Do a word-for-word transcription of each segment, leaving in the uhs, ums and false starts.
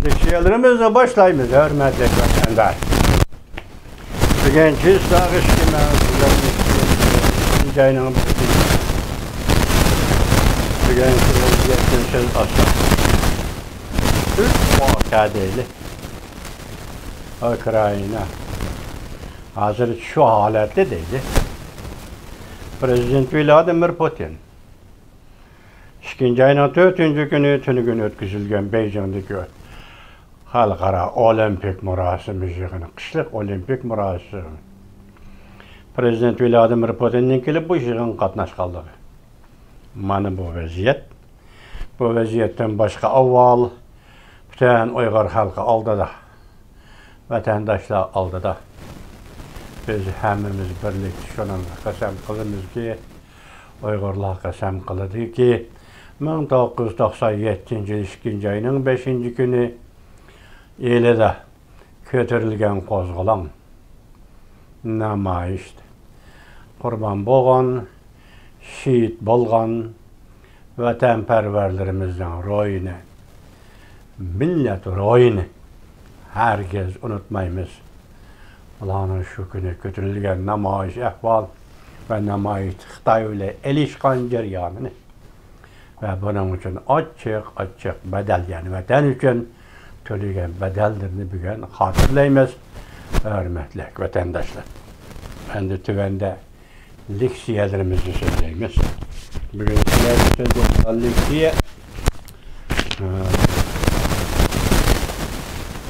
لېكسىيەلىرىمىزنى باشلايمىز، ھۆرمەتلىك ۋەتەنداش. بۈگۈن چىسلاغ ئىككى مەن سىزلەرنى شىنجاينىڭ بۈگۈنكى ۋەزىيەتتىن سۆز ئاچساق، ئۈچ ۋەقە دەيلى. ئۇكرائىنا ھازىر شۇ ھالەتتە دەيلى. پرېزىدېنت ۋلادىمىر پۇتىن ئىككىنچى ئاينىڭ تۆتىنچى كۈنى تۈنۈگۈن ئۆتكۈزۈلگەن بېيجىڭدىكى خەلقئارا ئولىمپىك مۇراسىمى يىغىنى، قىشلىق ئولىمپىك مۇراسىمى، پرېزىدېنت ۋلادىمىر پۇتىننىڭ كېلىپ بۇ يىغىنغا قاتناشقانلىقى. مانا بۇ ۋەزىيەت. بۇ ۋەزىيەتتىن باشقا ئاۋۋال پۈتۈن ئۇيغۇر خەلقى ئالدىدا، ۋەتەنداشلار ئالدىدا بىز ھەممىمىز بىرلىكتە شۇنىڭغا قەسەم قىلىمىزكى، ئۇيغۇرلار قەسەم قىلىدۇكى، مىڭ توققۇز يۈز توقسان يەتتىنچى يىل ئىككىنچى ئاينىڭ بەشىنچى كۈنى ئىلىدا كۆتۈرۈلگەن قوزغىلاڭ، نامايىش، قۇربان بولغان، شېھىت بولغان ۋەتەنپەرۋەرلىرىمىزنىڭ روھىنى، مىللەت روھىنى ھەرگىز ئۇنتۇمايمىز. ئۇلارنىڭ شۇ كۈنى كۆتۈرۈلگەن نامايىش ئەھۋال ۋە نامايىشتا خىتاي بىلەن ئېلىشقان جەريانىنى ۋە بۇنىڭ ئۈچۈن ئاچچىق، ئاچچىق بەدەل، يەنى ۋەتەن ئۈچۈن تۆلىگەن بەدەللىرىنى بۈگۈن خاتىرىلەيمىز، ھۆرمەتلىك ۋەتەنداشلار. ئەمدى تۆۋەندە لېكسىيەلىرىمىزنى سۆزلەيمىز. بۈگۈن سىلەرگە سۆزلەيدىغان لېكسىيە،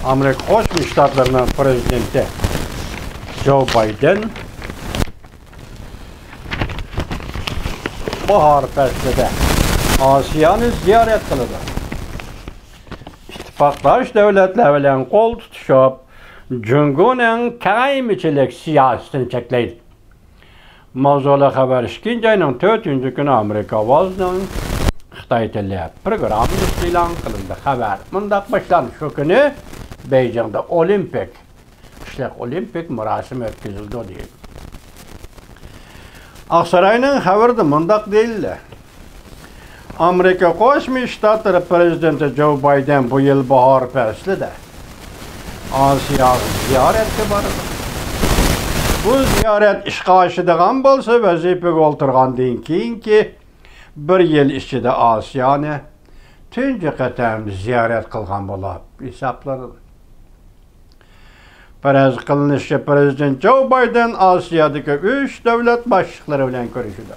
ئامېرىكا قوشما شتاتلىرىنىڭ پرېزىدېنتى جو بايدېن باھار پەسلىدە ئاسىيانى زىيارەت قىلىدۇ. ئىتتىپاقداش دۆلەتلەر بىلەن قول تۇتۇشۇپ، جۇڭگونىڭ كېڭەيمىچىلىك سىياسىتىنى چەكلەيدۇ. ماۋزۇلۇق خەۋەر ئىككىنچى ئاينىڭ تۆتىنچى كۈنى ئامېرىكا ئاۋازىنىڭ خىتاي تىلى پروگراممىسى ئېلان قىلىندى. خەۋەر مۇنداق باشلاندى: شۇ كۈنى بېيجىڭدا ئولىمپىك، قىشلىق ئولىمپىك مۇراسىمى ئۆتكۈزۈلىدۇ، دېيىلدى. ئاقساراينىڭ خەۋىرىدە مۇنداق دېيىلدى: ئامېرىكا قوشما شتاتلىرى پرېزىدېنتى جو بايدېن بۇ يىل باھار پەسلىدە ئاسىياغا زىيارەتكە بارىدۇ. بۇ زىيارەت ئىشقا ئاشىدىغان بولسا، ۋەزىپىگە ئولتۇرغاندىن كېيىنكى بىر يىل ئىچىدە ئاسىيانى تۇنجى قېتىم زىيارەت قىلغان بولۇپ ھېسابلىنىدۇ. پەرەز قىلىنىشىچە، پرېزىدېنت جو بايدېن ئاسىيادىكى ئۈچ دۆلەت باشلىقلىرى بىلەن كۆرۈشىدۇ.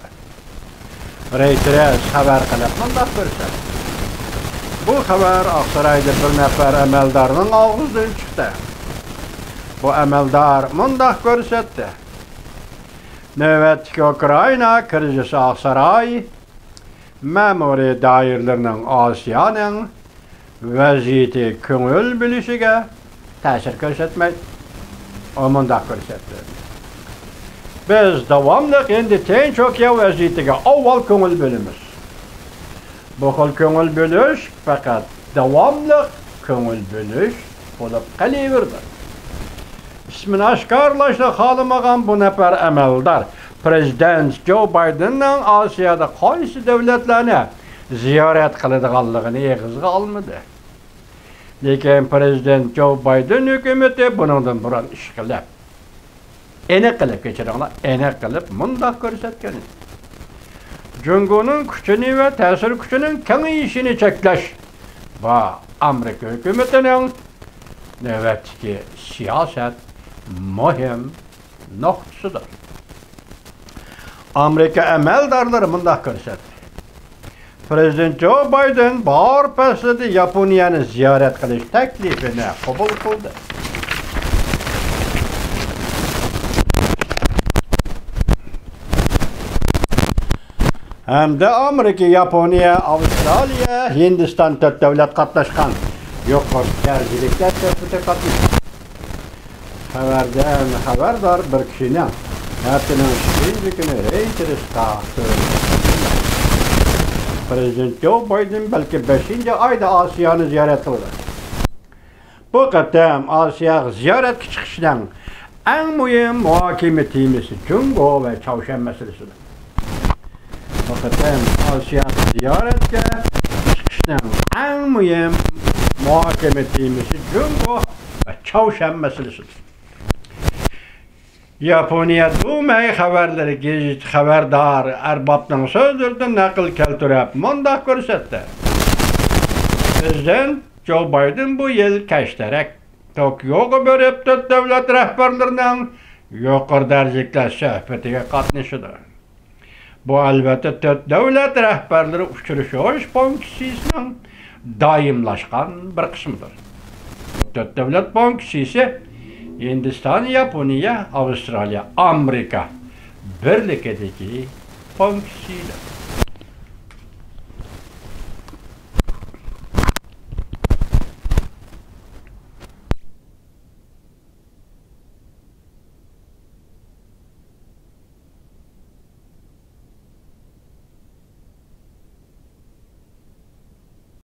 رېيتېرس خەۋەر قىلىپ مۇنداق كۆرسەتتى. بۇ خەۋەر ئاقسارايدا بىر نەپەر ئەمەلدارنىڭ ئاغزىدىن چىقتى. بۇ ئەمەلدار مۇنداق كۆرسەتتى: نۆۋەتتىكى ئۇكرائىنا كىرىزىسى ئاقساراي مەمۇرىي دائىرىلىرىنىڭ ئاسىيانىڭ ۋەزىيىتى كۆڭۈل بۆلۈشىگە تەسىر كۆرسەتمەيدۇ. ئۇ مۇنداق كۆرسەتتى: بىز داۋاملىق ھىندى تىنچ ئوكيان ۋەزىيىتىگە ئاۋۋال كۆڭۈل بۆلىمىز. بۇ خىل كۆڭۈل بۆلۈش پەقەت داۋاملىق كۆڭۈل بۆلۈش بولۇپ قېلىۋېرىدۇ. ئىسمىنى ئاشكارىلاشنى خالىمىغان بۇ نەپەر ئەمەلدار پرېزىدېنت جو بايدېننىڭ ئاسىيادا قايسى دۆلەتلەرنى زىيارەت قىلىدىغانلىقىنى ئېغىزغا ئالمىدى. لېكىن پرېزىدېنت جو بايدېن ھۆكۈمىتى بۇنىڭدىن بۇرۇن ئىش قىلىپ، ئېنىق قىلىپ، كەچۈرۈڭلار، ئېنىق قىلىپ مۇنداق كۆرسەتكەن ئىدى: جۇڭگونىڭ كۈچىنى ۋە تەسىر كۈچىنىڭ كېڭىيىشىنى چەكلەش، بۇ ئامېرىكا ھۆكۈمىتىنىڭ نۆۋەتتىكى سىياسەت مۇھىم نۇقتىسىدۇر. ئامېرىكا ئەمەلدارلىرى مۇنداق كۆرسەتتى: پرېزىدېنت جو بايدېن باھار پەسلىدە ياپونىيەنى زىيارەت قىلىش تەكلىپىنى قوبۇل قىلدى. ھەمدە ئامېرىكا، ياپونىيە، ئاۋسترالىيە، ھىندىستان تۆت دۆلەت قاتناشقان يۇقىرى دەرىجىلىك سۆھبىتى قاتناشتى. خەۋەردىن خەۋەردار بىر كىشىنىڭ ھەپتىنىڭ ئىككىنچى كۈنى رېيتېرسقا كۆرۈنۈپ، پرېزىدېنت جو بايدېن بەلكى بەشىنچى ئايدا ئاسىيانى زىيارەت قىلىدۇ. بۇ قېتىم ئاسىياغا زىيارەتكە چىقىشنىڭ ئەڭ مۇھىم مۇھاكىمە تېمىسى جۇڭگو ۋە چاۋشيەن مەسىلىسىدۇر. بۇ قېتىم ئاسىياغا زىيارەتكە چىقىشنىڭ ئەڭ مۇھىم مۇھاكىمە تېمىسى جۇڭگو ۋە چاۋشيەن مەسىلىسىدۇر. ياپونىيە دۇمەي خەۋەرلىرى گېزىتى خەۋەردار ئەربابنىڭ سۆزلىرىدىن نەقىل كەلتۈرۈپ مۇنداق كۆرسەتتى: پىرېزىدېنت جو بايدېن بۇ يىل كەچتەرەك توكيوغا بېرىپ، تۆت دۆلەت رەھبەرلىرىنىڭ يۇقىرى دەرىجىلىك سۆھبىتىگە قاتنىشىدۇ. بۇ، ئەلۋەتتە، تۆت دۆلەت رەھبەرلىرى ئۇچرىشىش پونكىتسىسىنىڭ دائىملاشقان بىر قىسمىدۇر. بۇ تۆت دۆلەت پونكىتسىسى ھىندىستان، ياپونىيە، ئاۋسترالىيە، ئامېرىكا بىرلىكىدىكى پونكىتسىدۇر.